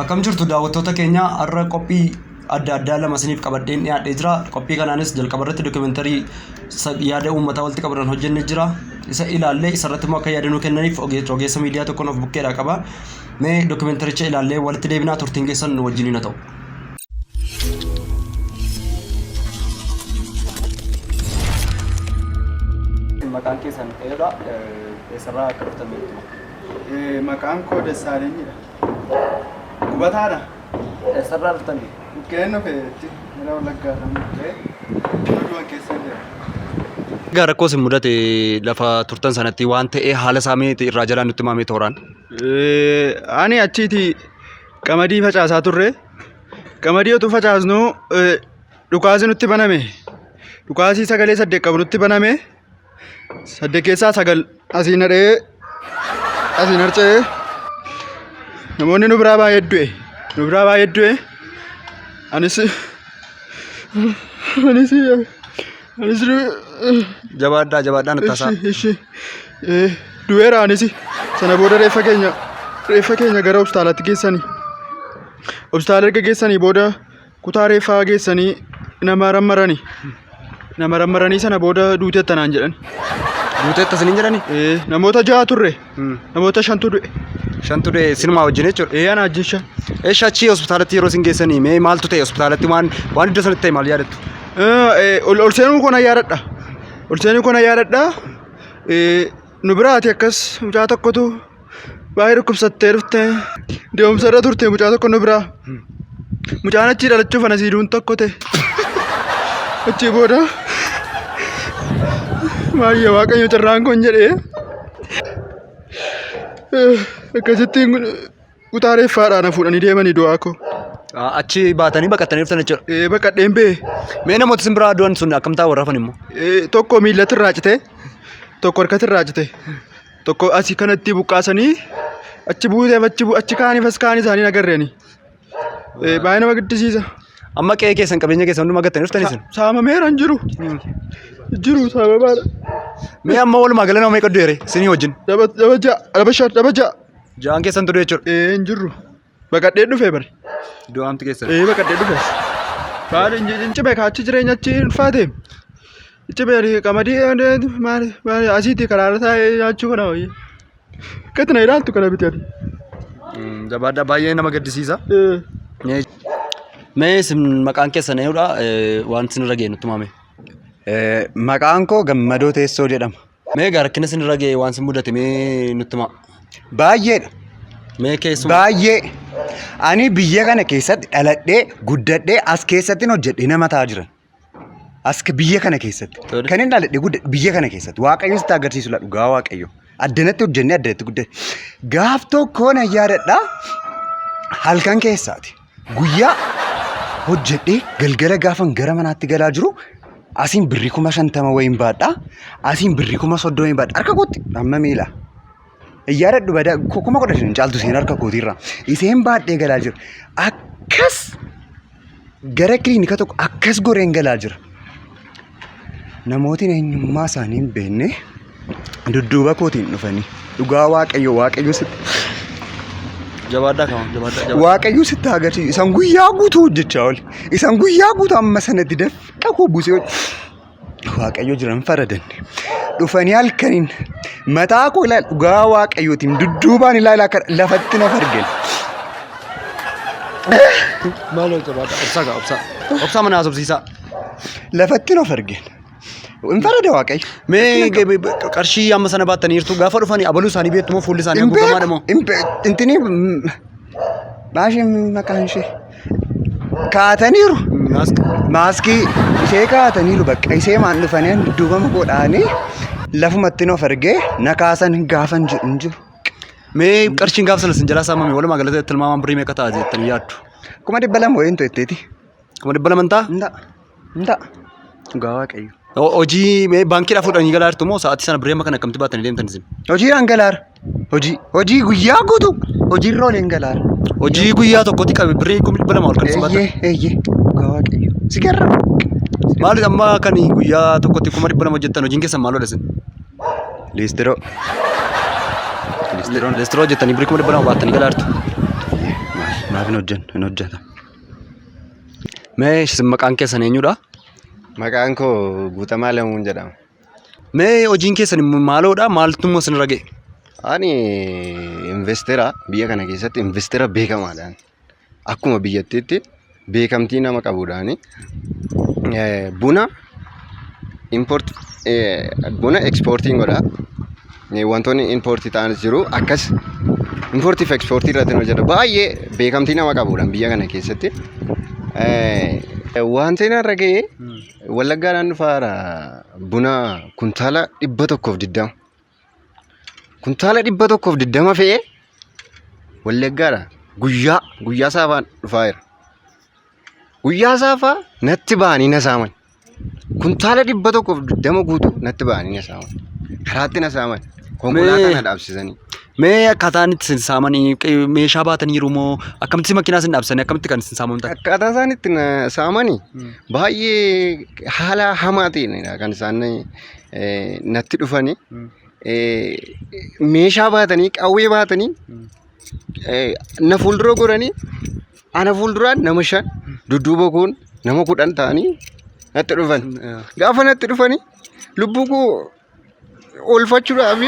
Akkam jirtu daawwattoota keenya har'a qophii adda addaa lama isiniif qabadheen dhiyaadhee jira. Qophii kanaanis jalqaba irratti dookimantarii yaada uummataa walitti qabuudhaan hojjennee jira. Isa ilaallee isarratti immoo akka yaada nuu kennaniif ogeessa miidiyaa tokkoon of bukkeedhaa qaba. Mee dookimentaricha ilaallee walitti deebinaa turtiin keessan nu wajjiniin haa ta'u. Maqaan keessan eenyudha? Eessarraa akka dhuftan beektu? Maqaan koo Dassaalenyiidha. Gubataadha. Eessarraa dhuftani? Buqqeen dhufeetti gara Wallaggaadhaan buqqee du'an keessa jira. Egaa rakkoo isin mudate lafa turtan sanatti waan ta'ee haala isaa mee irraa jalaan nutti himaa mee tooraan. Ani achiiti qamadii facaasaa turre. Qamadii otuu facaasnu dhukaasi nutti baname. Dhukaasii sagalee saddeet qabu nutti baname. Saddeet keessaa sagal asiin hadhee asiin harca'ee namoonni nu biraa baay'ee du'e. Nu biraa baay'ee du'e. Anis anis anis Jabaadhaa jabaadhaa nutti haasaa. Ishi ishi du'eera anis sana booda reeffa keenya gara hospitaalatti geessanii hospitaala erga geessanii booda kutaa reeffaa geessanii nama rammarani. Nama rammaranii sana booda duuteetta naan jedhan. Duuteetta isiniin jedhani? Namoota ja'a turre. Namoota shantu du'e. Shantu du'e sinumaa wajjin jechuudha. Ana wajjin shan. Eesha achii hospitaalatti yeroo isin geessanii mee maaltu ta'e hospitaalatti waan iddoo sanatti ta'e maal yaadattu? Ol seenuu koo na yaadadha. Ol seenuu koo na yaadadha. Nu biraati akkas mucaa tokkotu baay'ee dhukkubsattee dhufte. Deemsa irra turte mucaa tokko nu biraa. Mucaan achii dhalachuuf ana siiduun tokko ta'e. Achii booda baay'ee waaqayyo carraan kun jedhee akkasittiin kutaa reeffaadhaa na fuudhanii deemanii du'aa koo. Achi baatanii baqattanii dhuftan jechuudha. Baqadheen ba'e. Mee namoota isin biraa du'an sun akkam ta'a warra hafan immoo? Tokko miillatti irraa cite, tokko harkatti irraa cite, tokko asii kanatti buqqaasanii achi buuteef achi achi kaaniif as kaan isaanii hin agarreeni. Baay'ee nama gaddisiisa. Amma qe'ee keessan qabeenya keessan hundumaa gattanii dhuftan isin? Saamameera hin jiru. Jiru saamamaadha. Mee amma walumaa gala nama meeqa du'eere isinii wajjin? Dhaba ja'a, dhaba shan, dhaba ja'a. Ja'aan keessan ture jechuudha. Hin jirru. Baqadhee dhufe bari. Du'aamti keessan. Baqadhee dhufe. Baay'ee hin cime kaachi jireenya achi hin ulfaate. Cime qamadii maali maali asiitti karaarra taa'ee nyaachuu kana wayii. Akkatti na ilaaltu kana biti ati. Jabaadhaa baay'ee nama gaddisiisa. Mee isin maqaan keessan eenyudha? Waan isin irra ga'e nutti himame. Maqaan koo Gammadoo Teessoo jedhama. Mee egaa rakkina isin irra ga'e waan isin mudate mee nutti himaa. Baay'eedha. Mee keessumaa. Baay'ee. Ani biyya kana keessatti dhaladhee guddadhee as keessatti hojjedhee nama ta'aa jira. As biyya kana keessatti. Tole. Kan inni dhaladhee guddadhe biyya kana keessatti. Waaqayyo sitti agarsiisu la dhugaa Waaqayyo. Addanatti hojjennee addanatti guddadhe. Gaaf tokko nan yaadadha halkan keessaati. Guyyaa hojjedhee galgala gaafan gara manaatti galaa jiru asiin birrii 50,000 wayiin baadha. Asiin birrii 30,000 wayiin baadha. Harka kootti amma miila. Hin yaadadhu badaa 15,000 hin caaltu isheen harka kootiirra. Isheen baadhee galaa jira. Akkas gara kiliinika tokko akkas goreen galaa jira. Namootni eenyummaa isaanii hin beekne dudduuba kootiin dhufanii dhugaa Waaqayyo Waaqayyo sitti Jabaadhaa kama jabaadhaa jabaadhaa. Waaqayyo sitti haa agarsiisu. Isan guyyaa guutuu hojjechaa oole. Isan guyyaa guutuu amma sanatti dafqa koo buusee hojje- Waaqayyo jiran faradanne. Dhufanii halkaniin mataa koo ilaal dhugaa Waaqayyootiin dudduubaan ilaala akka lafatti na fargan. Maaloo jabaadhaa obsaa gaa obsaa. Obsaa mana haasofsiisaa. Lafatti na fargan. Hin farada Waaqayyo. Mee qarshii amma sana baattaniirtu gaafa dhufanii abaluu isaanii beektu moo fuulli isaanii Hin haguugamaadha moo? beeku. Hin beeku. Intini maashee maqaan ishee kaataniiru. Maaskii ishee kaataniiru bakka ishee maan dhufanii dudduuba godhaanii lafumatti of argee na kaasan gaafan jedhu hin jiru. Mee qarshiin gaafa sana isin jalaa saamame walumaa galatti tilmaamaan birrii meeqa ta'a jettanii yaaddu? 200,000 wayiin tu'etteeti. 200,000 ta'a? Hin ta'a. Hin ta'a. Dhugaa Waaqayyo. Hojii mee baankiidhaa fuudhanii galaa jirtu moo sa'aatii sana birrii amma kana akkamitti baatanii deemtan isin? Hojiidhaan galaara. Hojii hojii guyyaa guutuu hojiirra ooleen galaara. Hojii guyyaa tokkotti qabe birrii 200,000 ol kan isin baatan. Eeyyee eeyyee dhugaa Waaqayyo. Si garra. Maali amma kan guyyaa tokkotti 200,000 hojjettan hojiin keessan maal oolessin? Liistiroo. Liistiroon. Liistiroo hojjettanii birrii 200,000 baattanii galaa jirtu. Maaf hin hojjennu? Hin hojjeta. Mee isin maqaan keessan eenyudha? Maqaan koo Guutamaa Lamuun jedhama. Mee hojiin keessan immoo maaloodha? Maaltu immoo isinirra ga'e? Ani investera biyya kana keessatti investera beekamaadhaan akkuma biyyattiitti beekamtii nama qabuudhaan buna import buna ekspoortiin godha. Wantoonni impoortii ta'anis jiru akkas impoortii fi ekspoortii irratti hojjeta. Baay'ee beekamtii nama qabuudhaan biyya kana keessatti. Wanti narra ga'e Wallaggaadhaan dhufaara buna kuntaala 120. Kuntaala 120 fe'ee Wallaggaadha guyyaa guyyaa saafaan dhufaa jira. Guyyaa saafaa natti ba'anii na saaman. Kuntaala 120 guutuu natti ba'anii na saaman. Karaatti na saaman. Konkolaataa na dhaabsisanii. Mee akkaataan itti isin saamanii meeshaa baataniiru moo akkamitti makiinaa isin dhaabsanii akkamitti kan isin saamamtan? Akkaataa isaan itti na saamani baay'ee haala hamaa ta'een kan isaan natti dhufani. Meeshaa baatanii qawwee baatanii na fuuldura goranii ana fuulduraan nama 5 dudduuba koon nama 10 ta'anii natti dhufan. Gaafa natti dhufanii lubbuu koo oolfachuudhaaf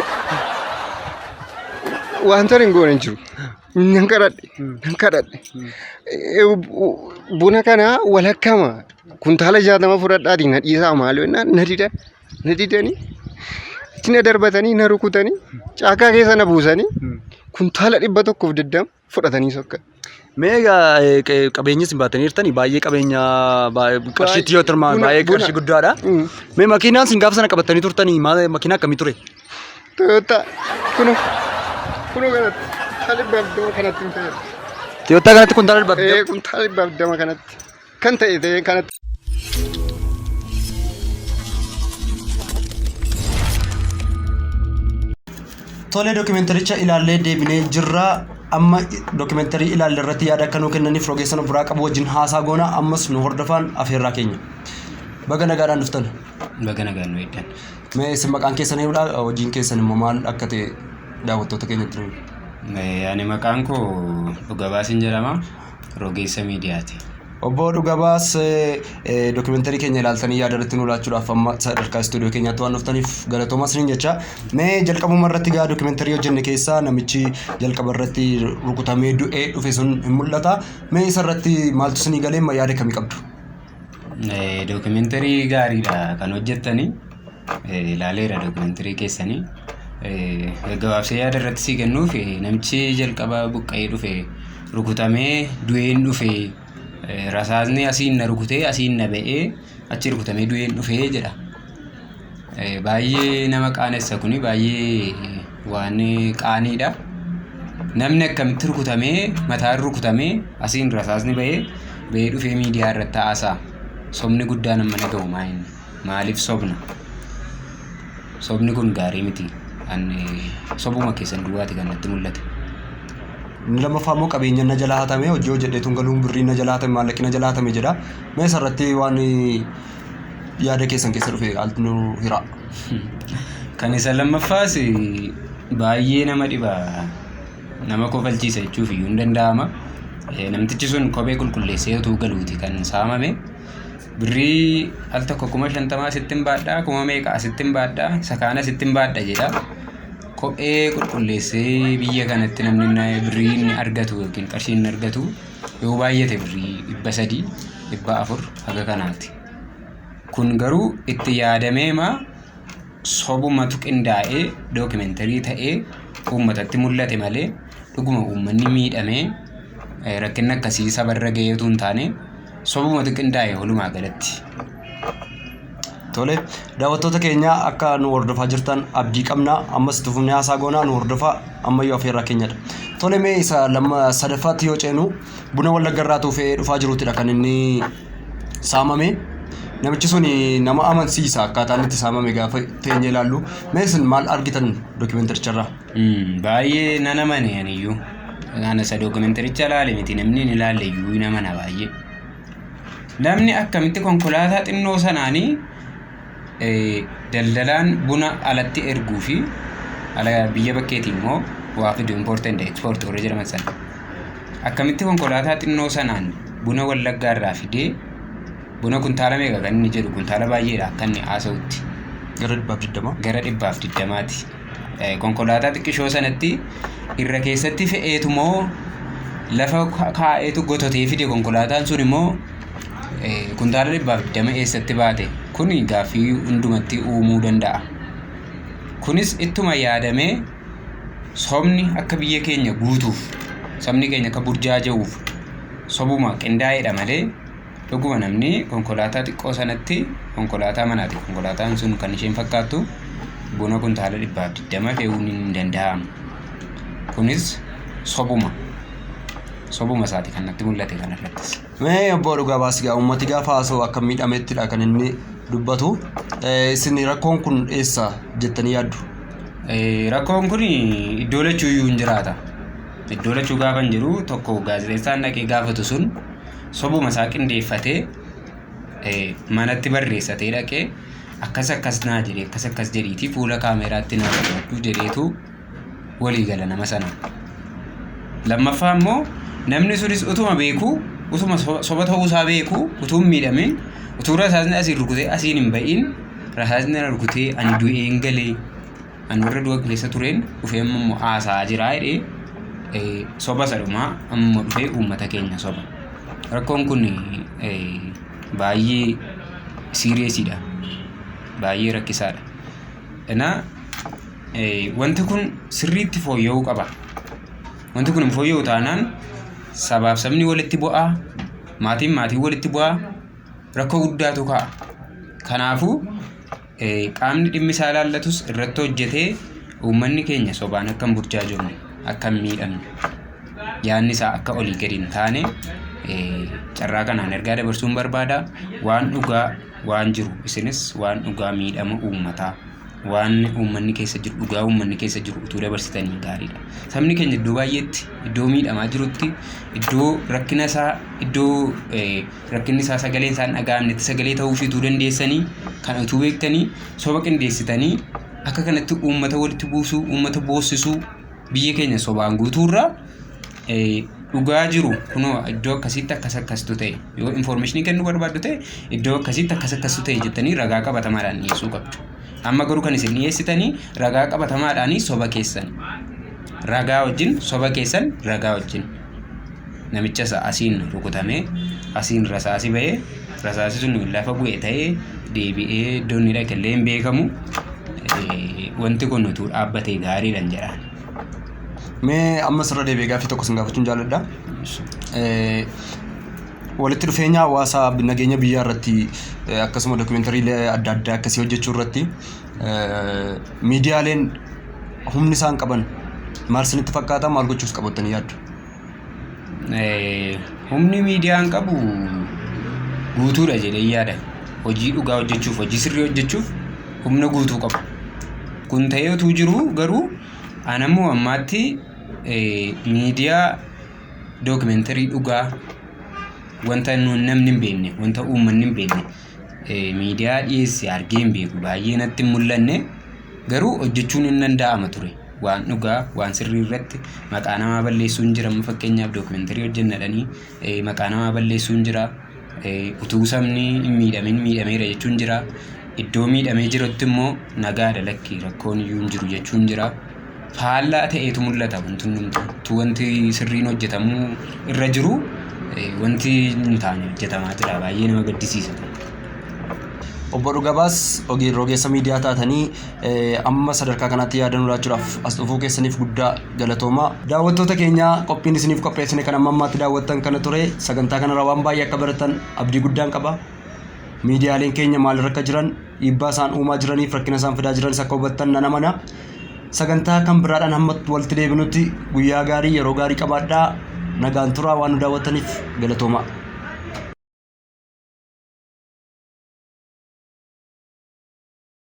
wanta hin goone hin jiru. Nan kadhadhe, nan kadhadhe. Buna kana walakkama kuntaala 60 fudhadhaatii na dhiisaa maaloo jennaan na didan, na didanii achi na darbatanii na rukutanii caakaa keessa na buusanii kuntaala 120 fudhatanii sokkan. Mee egaa qabeenya isin baatanii jirtanii baay'ee qabeenya qarshiitti yoo tilmaame baay'ee qarshii guddaadha. Mee makiinaan isin gaafa sana qabattanii turtanii maal makiinaa akkamii ture? Toyota kuno kuno kanatti kuntaala 120 kanatti hin ta'e. Toyota kanatti kuntaala dhibbaaf Ee kuntaala 120 kanatti kan ta'e ta'e kanatti. Tole dookimentaricha ilaallee deebinee jirra. Amma dookimantarii ilaalle irratti yaada akka nuu kennaniif rogeessa nu biraa qabu wajjin haasaa goona. Ammas nu hordofaan afeerraa keenya. Baga nagaadhaan dhuftan. Baga nagaan nu eegdan. Mee isin maqaan keessan eenyudha? Hojiin keessan immoo maal akka ta'e daawwattoota keenyatti nu himi. Ani maqaan koo Dhugabaasin jedhama. Rogeessa miidiyaati. Obbo Dhugabaas dookimantarii keenya ilaaltanii yaada irratti nu laachuudhaaf amma sadarkaa istuudiyoo keenyaatti waan dhuftaniif galatoomaa isiniin jecha. Mee jalqabuma irratti gaa dookimantarii hojjenne keessaa namichi jalqaba irratti rukutamee du'ee dhufe sun hin mul'ata. Mee isa irratti maaltu isinii galee yaada kamii qabdu? Dookimantarii gaariidha kan hojjettanii. Ilaaleera dookimantarii keessanii. Gabaabsee yaada irratti sii kennuuf namichi jalqaba buqqa'ee dhufe rukutamee du'een dhufe rasaasni asiin na rukutee asiin na ba'ee achi rukutamee du'een dhufe jedha. Baay'ee nama qaanessa kuni baay'ee waan qaaniidha. Namni akkamitti rukutamee mataan rukutamee asiin rasaasni ba'ee ba'ee dhufee miidiyaa irratti haasa'a. Sobni guddaan amma na ga'u maa inni? Maaliif sobna? Sobni kun gaarii miti. Ani sobuma keessan duwwaati kan natti mul'ate. Inni lammaffaa immoo qabeenya na jalaa hatame hojii hojjedheetuun galuun birriin na jalaa hatame maallaqni na jalaa hatame jedha. Mee isarratti waan yaada keessan keessa dhufe haalti nu hiraa. Kan isa lammaffaas baay'ee nama dhiba. Nama kofalchiisa jechuuf iyyuu hin danda'ama. Namtichi sun kophee qulqulleessee utuu galuuti kan saamame. Birrii al tokko 50,000 asittin baadha, kuma meeqa asittin baadha, isa kaan asittin baadha jedha. Kophee qulqulleessee biyya kanatti namni birrii inni argatu yookiin qarshii inni argatu yoo baay'ate birrii 300, 400 haga kanaati. Kun garuu itti yaadameema sobumatu qindaa'ee dookimantarii ta'ee uummatatti mul'ate malee dhuguma uummanni miidhamee rakkinni akkasii sabarra ga'ee utuu hin taane sobumatu qindaa'e walumaa galatti. Tole daawwattoota keenya akka nu hordofaa jirtan abdii qabna ammas itti fufnee haasaa goonaa nu hordofaa ammayyuu afeerraa keenyadha. Tole mee isa lamma sadaffaatti yoo ceenu buna wallagga irraa tuufee dhufaa jiruutidha kan inni saamame. Namichi sun nama amansiisa akkaataan itti saamame gaafa teenyee ilaallu. Mee isin maal argitan dookimentaricharraa? Baay'ee nan amane aniyyuu. Ana isa dookimentaricha ilaale miti namni hin ilaalle iyyuu hin amana baay'ee. Namni akkamitti konkolaataa xinnoo sanaanii daldalaan buna alatti erguu fi ala biyya bakkeetii immoo waa fidu import and export warra jedhaman sana. Akkamitti konkolaataa xinnoo sanaan buna Wallaggaa irraa fidee buna kuntaala meeqa kan inni jedhu kuntaala baay'eedha akka inni haasa'utti. Gara 120. Gara 120ti. Konkolaataa xiqqishoo sanatti irra keessatti fe'eetu moo lafa kaa'eetu gototee fide konkolaataan sun immoo kuntaala 120 eessatti baate? Kun gaaffii hundumatti uumuu danda'a. Kunis ittuma yaadamee sobni akka biyya keenya guutuuf, sabni keenya akka burjaaja'uuf sobuma qindaa'eedha malee dhuguma namni konkolaataa xiqqoo sanatti konkolaataa manaati. Konkolaataan sun kan isheen fakkaattu buna kuntaala 120 fe'uun hin danda'amu. Kunis sobuma. Sobuma isaati kan natti mul'ate kanarrattis. Mee obbo Dhugaa Baas gaa uummati gaafa haasa'u akka miidhamettidha kan inni dubbatu. Isin rakkoon kun eessa jettanii yaaddu? Rakkoon kun iddoo lachuu iyyuu hin jiraata. Iddoo lachuu gaafa hin jiru tokko gaazexeessaan dhaqee gaafatu sun sobuma isaa qindeeffatee manatti barreessatee dhaqee akkas akkas naa jedhee akkas akkas jedhiitii fuula kaameraatti naa dubbadhu jedheetu walii gala nama sana. Lammaffaa immoo namni sunis utuma beekuu utuma soba ta'uu isaa beekuu utuu hin miidhamin utuu rasaasni asiin rukutee asiin hin ba'iin rasaasni na rukutee ani du'ee hin galee ani warra du'a keessa tureen dhufee amma immoo haasa'aa jiraa jedhee soba isa dhumaa amma dhufee uummata keenya soba. Rakkoon kun baay'ee siiriyeesiidha. Baay'ee rakkisaadha. Inaa wanti kun sirriitti fooyya'uu qaba. Wanti kun hin fooyya'u taanaan sabaaf sabni walitti bu'aa, maatiin maatiin walitti bu'aa, rakkoo guddaatu ka'a. Kanaafuu qaamni dhimmi isaa ilaallatus irratti hojjetee uummanni keenya sobaan akka hin burjaajofne, akka hin miidhamne, yaadni isaa akka olii gadi hin taane carraa kanaan ergaa dabarsuun barbaada. Waan dhugaa waan jiru isinis waan dhugaa miidhama uummataa waan uummanni keessa jiru dhugaa uummanni keessa jiru utuu dabarsitanii gaariidha. Sabni keenya iddoo baay'eetti iddoo miidhamaa jirutti iddoo rakkina isaa iddoo rakkinni isaa sagaleen isaa hin dhaga'amnetti sagalee ta'uufii utuu dandeessanii kan utuu beektanii soba qindeessitanii akka kanatti uummata walitti buusuu uummata boossisuu biyya keenya sobaan guutuurraa dhugaa jiru kunoo iddoo akkasiitti akkas akkastu ta'e yoo infoormeeshinii kennuu barbaaddu ta'e iddoo akkasiitti akkas akkastu ta'e jettanii ragaa qabatamaadhaan dhiyeessuu qabdu. Amma garuu kan isin dhiyeessitanii ragaa qabatamaadhaan soba keessan ragaa wajjin soba keessan ragaa wajjin namicha isa asiin rukutamee asiin rasaasi ba'ee rasaasi sun lafa bu'e ta'ee deebi'ee iddoo inni dhaqe illee hin beekamu wanti kun utuu dhaabbatee gaariidha jedhaan. Mee ammas irra deebi'ee gaaffii tokko sin gaafachuun jaalladha. Walitti dhufeenya hawaasaa nageenya biyyaa irratti akkasuma dookumentariilee adda addaa akkasii hojjechuu irratti miidiyaaleen humni isaan qaban maal isinitti fakkaata maal gochuus qabatanii yaaddu? Humni miidiyaan qabu guutuudha jedhee yaada. Hojii dhugaa hojjechuuf hojii sirrii hojjechuuf humna guutuu qabu. Kun ta'ee utuu jiruu garuu an ammoo ammaatti miidiyaa dookumentarii dhugaa wanta namni hin beekne wanta uummanni hin beekne miidiyaa dhiyeesse argee hin beeku baay'ee natti hin mul'anne garuu hojjechuun hin danda'ama ture. Waan dhugaa waan sirrii irratti maqaa namaa balleessuun jira amma fakkeenyaaf dookumentarii hojjennadhanii maqaa namaa balleessuun jira utuu sabni hin miidhamin miidhameera jechuun jira iddoo miidhamee jirutti immoo nagaadha lakki rakkoon iyyuu hin jiru jechuun jira. Faallaa ta'eetu mul'ata wanti hundumtuu utuu wanti sirriin hojjetamuu irra jiru wanti hin taane hojjetamaa jira baay'ee nama gaddisiisa. Obbo Dhugabaas rogeessa miidiyaa taatanii amma sadarkaa kanaatti yaada nu laachuudhaaf as dhufuu keessaniif guddaa galatooma. Daawwattoota keenya qophiin isiniif qopheessine kan amma ammaatti daawwattan kana ture sagantaa kanarraa waan baay'ee akka baratan abdii guddaan qaba. Miidiyaaleen keenya maalirra akka jiran dhiibbaa isaan uumaa jiraniif rakkina isaan fidaa jiranis akka hubattan nan amana. Sagantaa kan biraadhaan hamma walitti deebinutti guyyaa gaarii yeroo gaarii qabaadhaa nagaan turaa waan nu daawwattaniif galatooma.